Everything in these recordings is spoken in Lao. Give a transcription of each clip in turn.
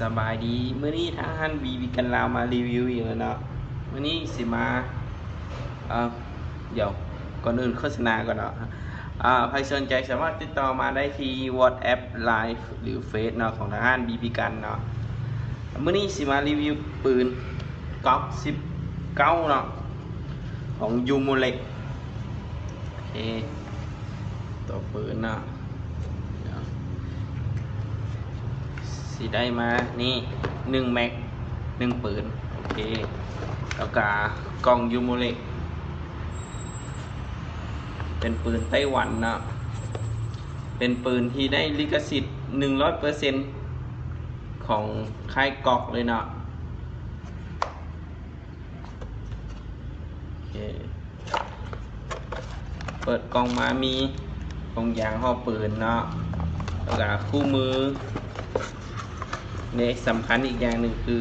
ສະບາຍດີ ມື້ນີ້ທາງຮ້ານບີບີກັນລາວມາຣີວິວອີກແລ້ວເນາະ. ມື້ນີ້ຊິມາ ເອີ ດຽວ ກ່ອນອື່ນໂຄສະນາກ່ອນເນາະ. ເອີ ໃຜສົນໃຈສາມາດຕິດຕໍ່ມາໄດ້ທີ່ WhatsApp Line ຫຼື ເຟສເນາະ ຂອງທາງຮ້ານບີບີກັນເນາະ. ມື້ນີ້ຊິມາຣີວິວປືນກ໋ອກສິບເກົ້າເນາະ ຂອງຢູໂມເລັກ. ໂອເຄ ຕົວປືນເນາະ ດຽວ ຊິໄດ້ມານີ້ ໜຶ່ງແມັກ ໜຶ່ງປືນ. ໂອເຄ ແລ້ວກະກ່ອງຢູໂມເລັກ ເປັນປືນໄຕ້ຫວັນເນາະ ເປັນປືນທີ່ໄດ້ລິຂະສິດໜຶ່ງຮ້ອຍເປີເຊັນຂອງຄ້າຍກ໋ອກເລີຍເນາະ. ໂອເຄ ເປີດກ່ອງມາມີຖົງຢາງຫໍ່ປືນເນາະ ແລ້ວກະຄູ່ມື. ເນ ສຳຄັນອີກຢ່າງໜຶ່ງຄື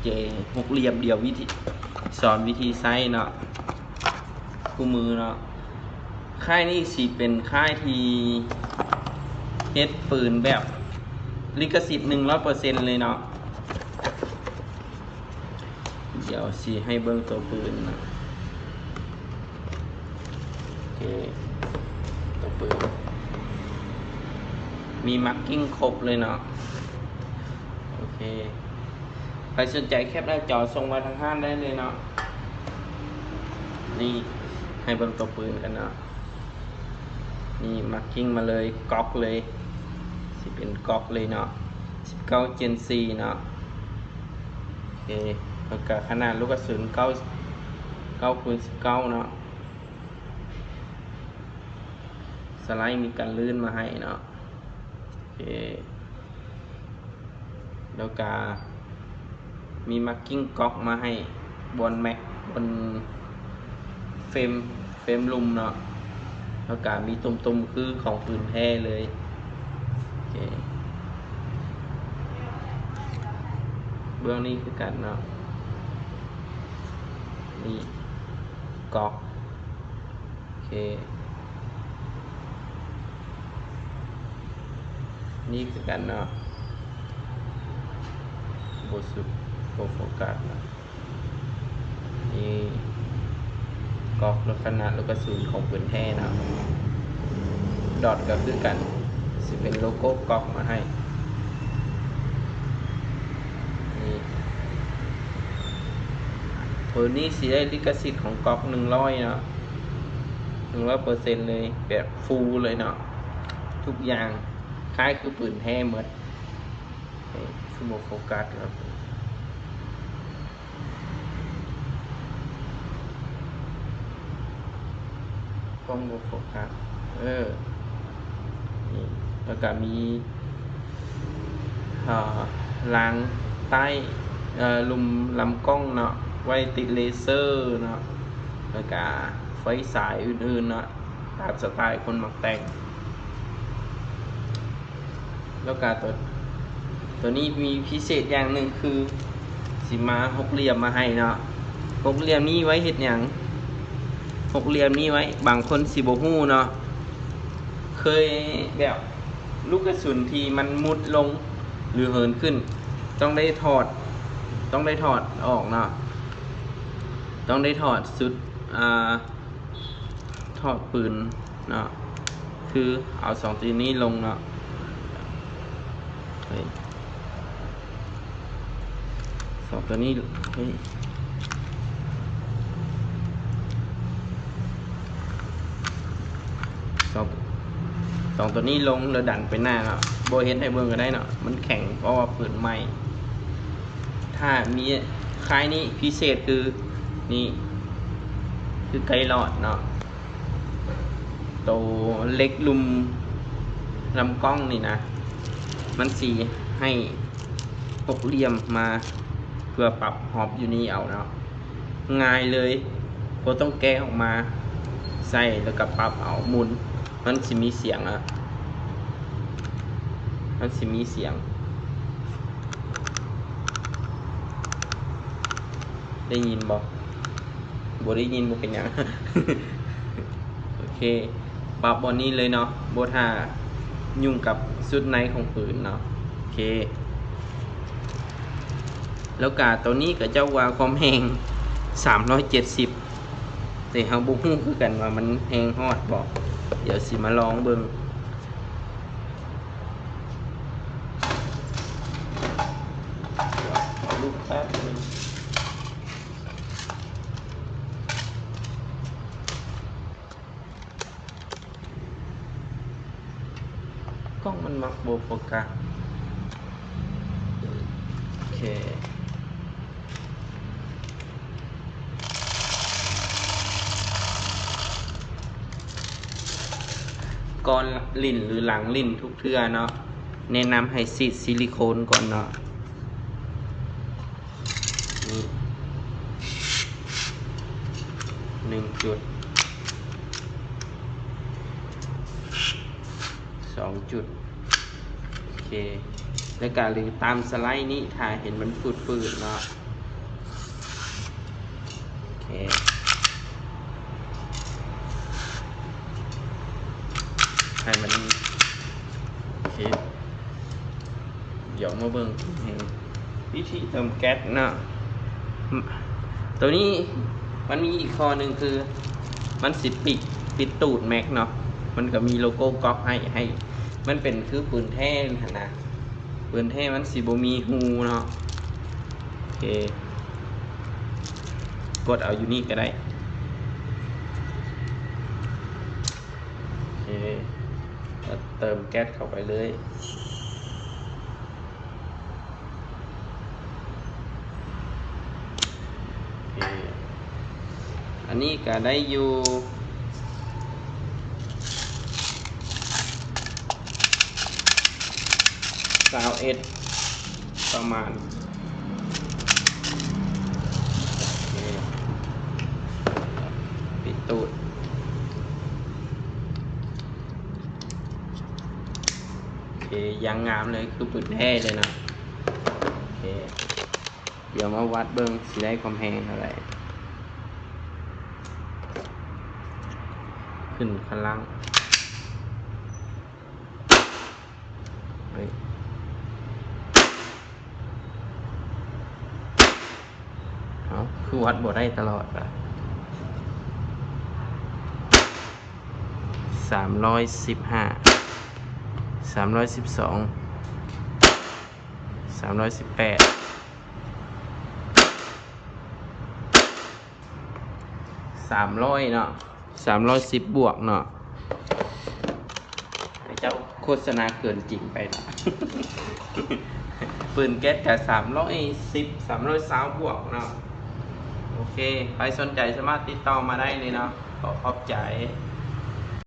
ເຈຫົກຫຼ່ຽມ ດຽວວິທີ ສອນວິທີໃຊ້ເນາະ ຄູ່ມືເນາະ. ຄ້າຍນີ້ຊິເປັນຄ້າຍທີ່ເຮັດປືນແບບລິຂະສິດໜຶ່ງຮ້ອຍເປີເຊັນເລີຍເນາະ. ດຽວຊິໃຫ້ເບິ່ງຕົວປືນເນາະ. ໂອເຄ ຕົວປືນມີມາກກິ້ງຄົບເລີຍເນາະ. ໂອເຄ ໃຜສົນໃຈແຄັບໜ້າຈໍສົ່ງມາທາງຮ້ານໄດ້ເລີຍເນາະ. ນີ້ ໃຫ້ເບິ່ງຕົວປືນກັນເນາະ. ນີ້ມາກກິ້ງມາເລີຍ ກ໋ອກເລີຍ ຊິເປັນກ໋ອກເລີຍເນາະ ສິບເກົ້າເຈັນສີ່ເນາະ. ໂອເຄ ແລ້ວກະຂະໜາດລູກກະສຸນເກົ້າ ເກົ້າຄູນສິບເກົ້າເນາະ. ສະໄລມີກັນລື່ນມາໃຫ້ເນາະ. ໂອເຄ ແລ້ວກະມີມາກກິ້ງກ໋ອກມາໃຫ້ ບ່ອນແມັກ ບ່ອນເຟຣມ ເຟຣມລຸ່ມເນາະ. ແລ້ວກະມີຕຸ່ມໆຄືຂອງປືນແທ້ເລີຍ. ໂອເຄ ເບື້ອງນີ້ຄືກັນເນາະ ນີ້ກ໋ອກ. ໂອເຄ ນີ້ຄືກັນເນາະ ບໍ່ສຸດ ບໍ່ໂຟກັສເນາະ. ນີ້ກ໋ອກ ລັກສະນະລູກກະສຸນຂອງປືນແທ້ເນາະ. ດອດກະຄືກັນ ຊິເປັນໂລໂກ້ກ໋ອກມາໃຫ້. ນີ້ ໂຕນີ້ຊິໄດ້ລິຂະສິດຂອງກ໋ອກໜຶ່ງຮ້ອຍເນາະ ໜຶ່ງຮ້ອຍເປີເຊັນເລີຍ ແບບຟູລເລີຍເນາະ ທຸກຢ່າງຄ້າຍຄືປືນແທ້ໝົດ. ເອີ ຄືບໍ່ໂຟກັສເນາະ ກ້ອງບໍ່ໂຟກັສ. ເອີ ນີ້ ແລ້ວກະມີ ເອີ ລາງໃຕ້ ເອີ ລຸ່ມລຳກ້ອງເນາະ ໄວ້ຕິດເລເຊີເນາະ ແລ້ວກະໄຟສາຍອື່ນໆເນາະ ຕາມສະໄຕລ໌ຄົນມັກແຕ່ງ. ແລ້ວກະໂຕ ໂຕນີ້ມີພິເສດຢ່າງໜຶ່ງຄື ຊິມາຫົກຫຼ່ຽມມາໃຫ້ເນາະ. ຫົກຫຼ່ຽມນີ້ໄວ້ເຮັດຫຍັງ? ຫົກຫຼ່ຽມນີ້ໄວ້ ບາງຄົນຊິບໍ່ຮູ້ເນາະ ເຄີຍແບບລູກກະສຸນທີ່ມັນມຸດລົງ ຫຼື ເຫີນຂຶ້ນ ຕ້ອງໄດ້ຖອດ ຕ້ອງໄດ້ຖອດອອກເນາະ ຕ້ອງໄດ້ຖອດຊຸດ ອ່າ ຖອດປືນເນາະ ຄືເອົາສອງຕົວນີ້ລົງເນາະ ເອີ ສອງຕົວນີ້ ເອີ ສອງ ສອງຕົວນີ້ລົງແລ້ວດັນໄປໜ້າເນາະ ບໍ່ເຮັດໃຫ້ເບິ່ງກະໄດ້ເນາະ ມັນແຂງ ເພາະວ່າປືນໃໝ່. ຖ້າມີຄ້າຍນີ້ພິເສດຄື ນີ້ ຄືໄກຫຼອດເນາະ. ໂຕເຫຼັກລຸ່ມລຳກ້ອງນີ້ນະ ມັນຊິໃຫ້ຫົກຫຼ່ຽມມາ ເພື່ອປັບຮອບຢູ່ນີ້ເອົາເນາະ ງ່າຍເລີຍ ບໍ່ຕ້ອງແກະອອກມາ ໃສ່ແລ້ວກະປັບເອົາ ໝູນ ມັນຊິມີສຽງອະ ມັນຊິມີສຽງ ໄດ້ຍິນບໍ່? ບໍ່ໄດ້ຍິນ ບໍ່ເປັນຫຍັງ. ໂອເຄ ປັບບ່ອນນີ້ເລີຍເນາະ ບໍ່ຖ້າຫຍຸ້ງກັບຊຸດໃນຂອງປືນເນາະ. ໂອເຄ ແລ້ວກະໂຕນີ້ເຂົາເຈົ້າວ່າຄວາມແຮງສາມຮ້ອຍເຈັດສິບ ແຕ່ເຮົາບໍ່ຮູ້ຄືກັນວ່າມັນແຮງຮອດບໍ່. ດຽວຊິມາລອງເບິ່ງ. ກ້ອງມັນມັກບໍ່ໂຟກັສ. ໂອເຄ ກ່ອນຫຼິ້ນ ຫຼື ຫຼັງຫຼິ້ນທຸກເທື່ອເນາະ ແນະນຳໃຫ້ສີດຊິລິໂຄນກ່ອນເນາະ. ນີ້ ໜຶ່ງຈຸດ ສອງຈຸດ ໂອເຄ ແລ້ວກະ ຫຼື ຕາມສະໄລນີ້ ຖ້າເຫັນມັນຝືດໆເນາະ. ໂອເຄ ໃຫ້ມັນ ໂອເຄ ດຽວມາເບິ່ງວິທີເຕີມແກັສເນາະ. ໂຕນີ້ມັນມີອີກຂໍ້ໜຶ່ງຄື ມັນຊິປິດ ປິດຕູດແມັກເນາະ. ມັນກະມີໂລໂກ້ກັອກໃຫ້ ໃຫ້ມັນເປັນຄືປືນແທ້ຫັ້ນນະ. ປືນແທ້ມັນຊິບໍ່ມີຮູເນາະ. ໂອເຄ ກົດເອົາຢູ່ນີ້ກະໄດ້. ໂອເຄ ແລ້ວເຕີມແກັສເຂົ້າໄປເລີຍ. ໂອເຄ ອັນນີ້ກະໄດ້ຢູ່ ຊາວເອັດ ປະມານ. ໂອເຄ ປິດຕູດ. ໂອເຄ ຢ່າງງາມເລີຍ ຄືປືນແທ້ເລີຍເນາະ. ໂອເຄ ດຽວມາວັດເບິ່ງ ຊິໄດ້ຄວາມແຮງເທົ່າໃດ. ຂຶ້ນກຳລັງ. ເອີ ເອົ້າ ຄືວັດບໍ່ໄດ້ຕະຫຼອດວະ? ສາມຮ້ອຍສິບຫ້າ ສາມຮ້ອຍສິບສອງ ສາມຮ້ອຍສິບແປດ ສາມຮ້ອຍເນາະ ສາມຮ້ອຍສິບບວກເນາະ. ເຈົ້າໂຄສະນາເກີນຈິງໄປເນາະ. ປືນແກັສກະສາມຮ້ອຍສິບ ສາມຮ້ອຍຊາວບວກເນາະ. ໂອເຄ ໃຜສົນໃຈສາມາດຕິດຕໍ່ມາໄດ້ເລີຍເນາະ. ຂໍຂອບໃຈ.